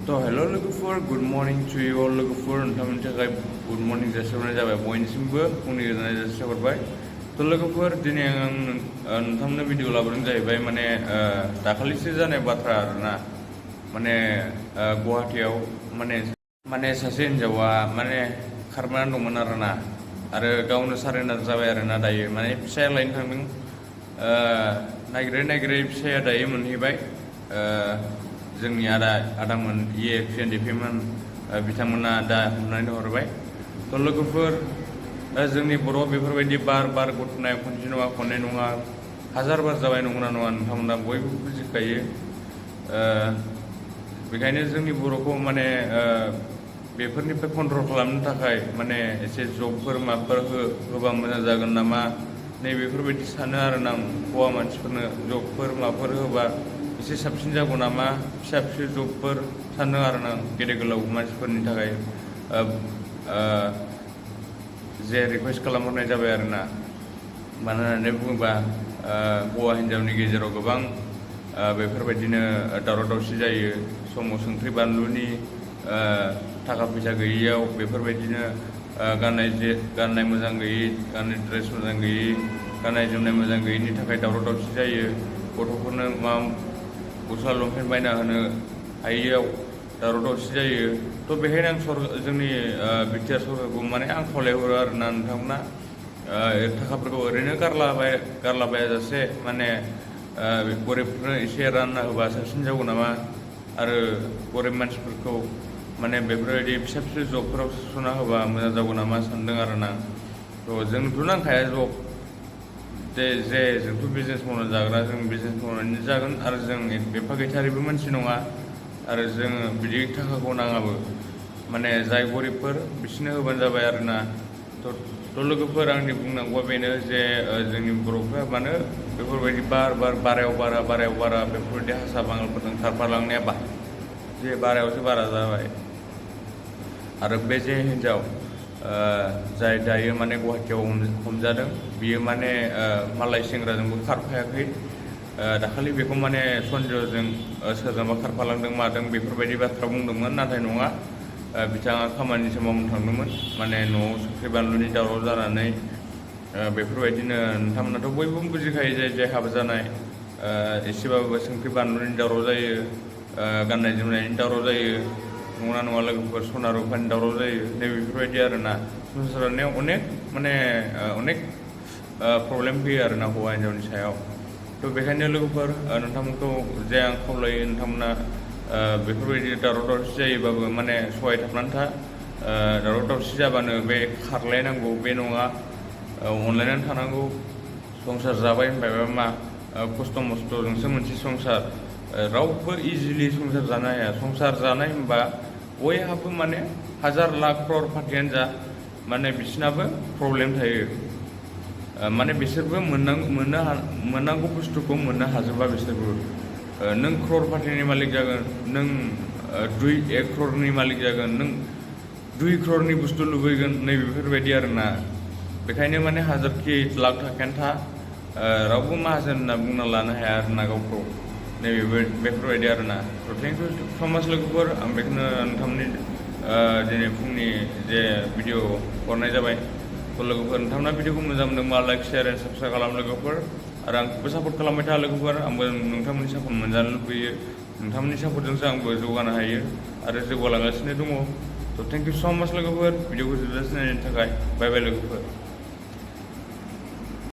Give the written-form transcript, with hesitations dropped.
तो हेलो लोगोफोर good morning to you अल लोगोफोर नोंथांमोननि थाखाय गुड मर्निं जासिहरनाय जाबाय बयनिसिमबो फुंनि गोजोननाय जासिहरबाय तो लोगोफोर दिनै आं नोंथांनो भिडिअ लाबोदों जाहैबाय माने दाखालिसो जानाय बाथ्रा आरोना माने गुवाहाटीयाव माने सासे हिन्जावा माने खारनानै दंमोन आरोना आरो गावनो सारेन्डार जाबाय आरोना दायो माने फिसाया लायनो थांदों नागिरै फिसाया दायो मोनहैबाय जोंनि आदामोन PNDP मोन बिथांमोना दा हमनानै हरबाय तो लोगोफोर जोंनि बर'आव बेफोरबायदि बार गथनाय खनसे नङा खननै नङा हाजार बार जाबाय नंगौना नङा नोंथांमोना बयबो बुजिखायो बेखायनो जोंनि बर'खौ माने बेफोरनिफ्राय कन्ट्रल खालामनो थाखाय माने एसे जबफोर माफोर होबा मोजां जागोन नामा नै बेफोरबायदि सानो आरोना हौवा मानसिफोरनो जबफोर माफोर होबा एसे साबसिन जागौ नामा फिसा जबफोर सानो आरोना गेदेर गोलाव मानसिफोरनि थाखाय जे रिकुवेस्ट खालामहरनाय जाबाय आरोना मानो होननानै बुङोबा हौवा हिन्जावनि गेजेराव गोबां बेफोरबायदिनो दावराव दावसि जायो समाव संख्रि बानलुनि थाखा फैसा गैयियाव बेफोरबायदिनो गाननाय मोजां गैयि गाननाय ड्रेस मोजां गैयि गाननाय जोमनाय मोजां गैयिनि थाखाय दावराव दावसि जायो गथ'फोरनो गस्ला लंपेन्ट बायना होनो हायियाव दावराव दावसि जायो तो बेखायनो आं जोंनि बिटिआर सरकारखौ माने आं खावलायहरो आरोना नोंथांमोना थाखाफोरखौ ओरैनो गारलाबायाजासे माने गरिबफोरनो एसे रानना होबा साबसिन जागौ नामा आरो गरिब मानसिफोरखौ माने बेफोरबायदि फिसा जबफोराव सोस'ना होबा मोजां जागौ नामा सानदों आरोना तो जोंथ' नांखाया जब जोंथ' बिजनेस मावना जाग्रा जों बिजनेस मावनानै जागोन आरो जों एफा गैथारिबो मानसि नङा आरो जोङो बिदि थाखाखौ नाङाबो माने जाय गरिबफोर बिसोरनो होबानो जाबाय आरोना तो लोगोफोर आंनि बुंनांगौआ बेनो जे जोंनि बर'फ्रा मानो बेफोरबायदि बारायाव बारा बेफोरबायदि हारसा बांगालफोरजों खारफालांनाया जे बारायावसो बारा जाबाय आरो बे जे हिन्जाव जाय दायो माने गुवाहाटीयाव हमजादों बियो माने मालाय सेंग्राजोंबो खारफायाखै दाखालि बेखौ माने सन्देहजों सोरजोंबा खारफालांदों मादों बेफोरबायदि बाथ्रा बुंदोंमोन नाथाय नङा बिथाङा खामानिसो मावनो थांदोंमोन माने न'आव संख्रि बानलुनि दावराव जानानै बेफोरबायदिनो नोंथांमोनाथ' बयबो बुजिखायो जे हाबा जानाय एसेबाबो संख्रि बानलुनि दावराव जायो गाननाय जोमनायनि दावराव जायो नङा लोगोफोर सना रुफानि दावराव जायो नै बेफोरबायदि आरोना संसार जानायाव अनेक प्रब्लेम फैयो आरोना हौवा हिन्जावनि सायाव तो बेखायनो लोगोफोर नोंथांमोनखौ जे आं खावलायो नोंथांमोना बेफोरबायदि दावराव दावसि जायोबाबो माने सहायथाबनानै था दावराव दावसि जाबानो बे खारलायनांगौ बे नङा अनलायनानै थानांगौ संसार जाबाय होनबायबा मा खस्थ' मस्थ'जोंसो मोनसे संसार रावबो इजिलि संसार जानो हाया संसार जानाय होनबा बयहाबो माने हाजार लाख क्रर पार्टियानो जा माने बिसोरनाबो प्रब्लेम थायो माने बिसोरबो मोननांगौ बुस्थुखौ मोननो हाजोबा बिसोरबो नों क्रर पार्टिनि मालिक जागोन नों 1 क्ररनि मालिक जागोन नों 2 क्ररनि बुस्थु लुबैगोन नै बेफोरबायदि आरोना बेखायनो माने हाजारखि लाख थाखायानो था रावबो माहाजोन होनना बुंना लानो हाया आरोना गावखौ नै बेफोरबायदि आरोना थ' थेंक इउ सो माच लोगोफोर आं बेखौनो नोंथांमोननि दिनै फुंनि जे भिडिअ हरनाय जाबाय थ' लोगोफोर नोंथांमोना भिडिअखौ मोजां मोनदोंबा लाइक शेयार एन्ड साबस्क्राइब खालाम लोगोफोर आरो आंखौबो सापर्ट खालामबाय था लोगोफोर आंबो नोंथांमोननि सापर्ट मोनजानो लुबैयो नोंथांमोननि सापर्टजोंसो आंबो जौगानो हायो आरो जौगालांगासिनो दङ थ' थेंक इउ सो माच लोगोफोर भिडिअखौ जोबजासिम नायनायनि थाखाय बाय लोगोफोर